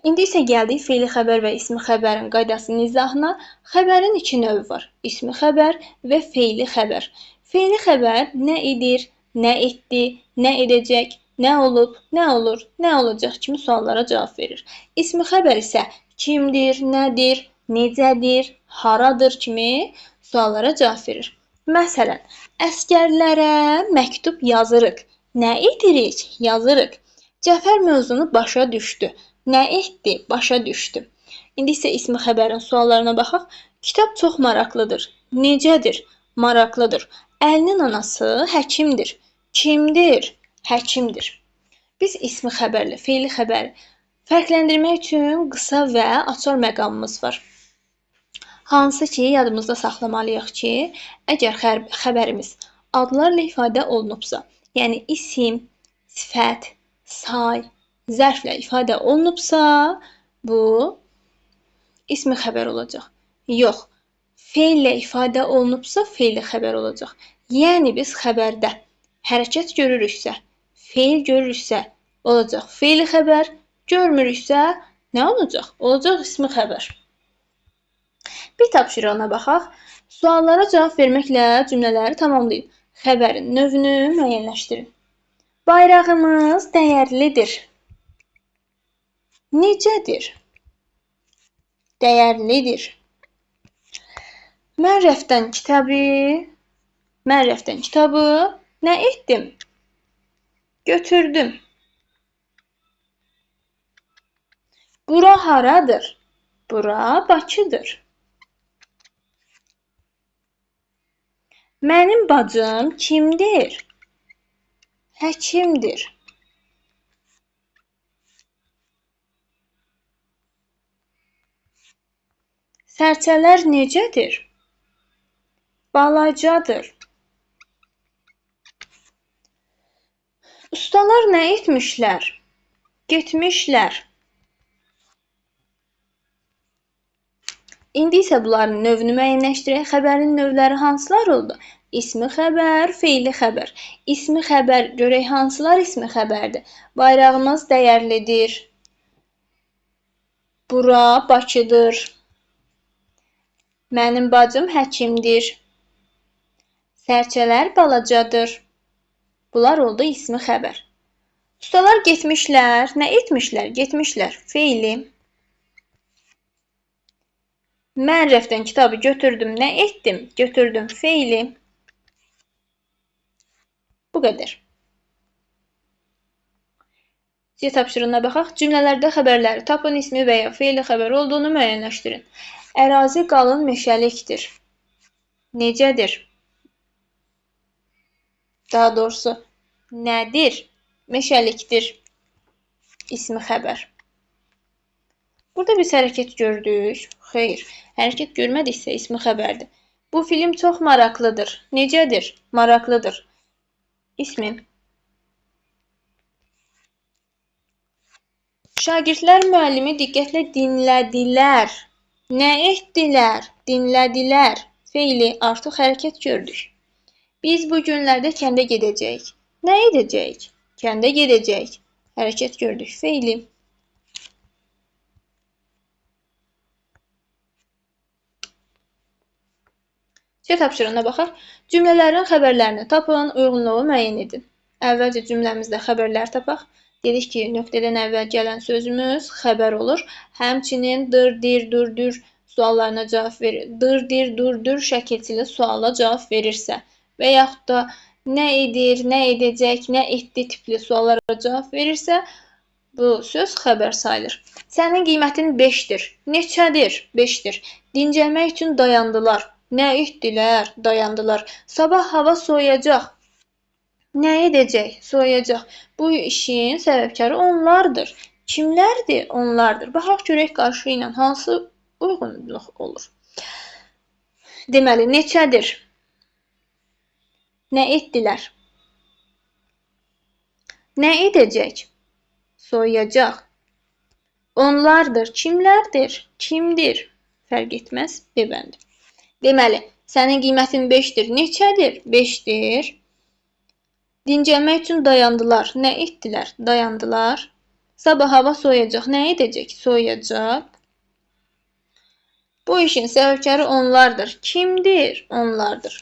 İndi isə gəldik feili xəbər və ismi xəbərin qaydasının izahına. Xəbərin iki növü var. İsmi xəbər və feili xəbər. Feili xəbər nə edir, nə etdi, nə edəcək, nə olub, nə olur, nə olacaq kimi suallara cavab verir. İsmi xəbər isə kimdir, nədir, necədir, haradır kimi suallara cavab verir. Məsələn, əsgərlərə məktub yazırıq. Nə edirik? Yazırıq. Cəfər mövzunu başa düşdü. Nə etdi? Başa düşdü. İndi isə ismi xəbərin suallarına baxaq. Kitab çox maraqlıdır. Necədir? Maraqlıdır. Əlinin anası həkimdir. Kimdir? Həkimdir. Biz ismi xəbərlə feili xəbəri fərqləndirmək üçün qısa və açar məqamımız var. Hansı ki, yadımızda saxlamalıyıq ki, əgər xəbərimiz adlarla ifadə olunubsa, yəni isim, sifət, say, zərflə ifadə olunubsa, bu ismi xəbər olacaq. Yox, feillə ifadə olunubsa, feili xəbər olacaq. Yəni biz xəbərdə hərəkət görürüksə, feil görürüksə, olacaq feili xəbər, görmürüksə, nə olacaq? Olacaq ismi xəbər. Bir tapşırığına baxaq. Suallara cavab verməklə cümlələri tamamlayın. Xəbərin növünü müəyyənləşdirin. Bayrağımız dəyərlidir. Necədir? Dəyərlidir. Mən rəfdən kitabı nə etdim? Götürdüm. Bura haradır? Bura Bakıdır. Mənim bacım kimdir? Həkimdir. Sərçələr necədir? Balacadır. Ustalar nə etmişlər? Getmişlər. İndi isə bunların növünü müəyyənləşdirək. Xəbərin növləri hansılar oldu? İsmi xəbər, feili xəbər. İsmi xəbər, görək hansılar ismi xəbərdir? Bayrağımız dəyərlidir. Bura Bakıdır. Mənim bacım həkimdir. Sərçələr balacadır. Bunlar oldu ismi xəbər. Ustalar getmişlər. Nə etmişlər? Getmişlər. Feili. Mən rəfdən kitabı götürdüm. Nə etdim? Götürdüm. Feili. Bu qədər. C tapşırığına baxaq. Cümlələrdə xəbərləri tapın, ismi və ya feili xəbər olduğunu müəyyənləşdirin. Ərazi qalın meşəlikdir. Necədir? Daha doğrusu, nədir? Meşəlikdir. İsmi xəbər. Burada biz hərəkət gördük. Xeyr, hərəkət görmədiksə ismi xəbərdir. Bu film çox maraqlıdır. Necədir? Maraqlıdır. İsmi. Şagirdlər müəllimi diqqətlə dinlədilər. Nə etdilər? Dinlədilər. Feili, artıq hərəkət gördük. Biz bu günlərdə kəndə gedəcəyik. Nə edəcəyik? Kəndə gedəcəyik. Hərəkət gördük. Feili. C tapşırığına baxaq. Cümlələrin xəbərlərini tapın, uyğunluğu müəyyən edin. Əvvəlcə cümləmizdə xəbərlər tapaq. Dedik ki, nöqtədən əvvəl gələn sözümüz xəbər olur. Həmçinin dır, dir, dur, dür suallarına cavab verir. Dır, dir, dur, dür şəkilçili suala cavab verirsə və yaxud da nə edir, nə edəcək, nə etdi tipli suallara cavab verirsə, bu söz xəbər sayılır. Sənin qiymətin 5-dir. Neçədir? 5-dir. Dincəlmək üçün dayandılar. Nə etdilər? Dayandılar. Sabah hava soyuyacaq. Nə edəcək? Soyuyacaq. Bu işin səbəbkarı onlardır. Kimlərdir? Onlardır. Baxaq görək qarşı ilə hansı uyğunluq olur. Deməli, neçədir? Nə etdilər? Nə edəcək? Soyuyacaq. Onlardır. Kimlərdir? Kimdir? Fərq etməz. B bəndi. Deməli, sənin qiymətin 5-dir. Neçədir? 5-dir. Dincəlmək üçün dayandılar. Nə etdilər? Dayandılar. Sabah hava soyuyacaq. Nə edəcək? Soyuyacaq. Bu işin səbəbkarı onlardır. Kimdir? Onlardır.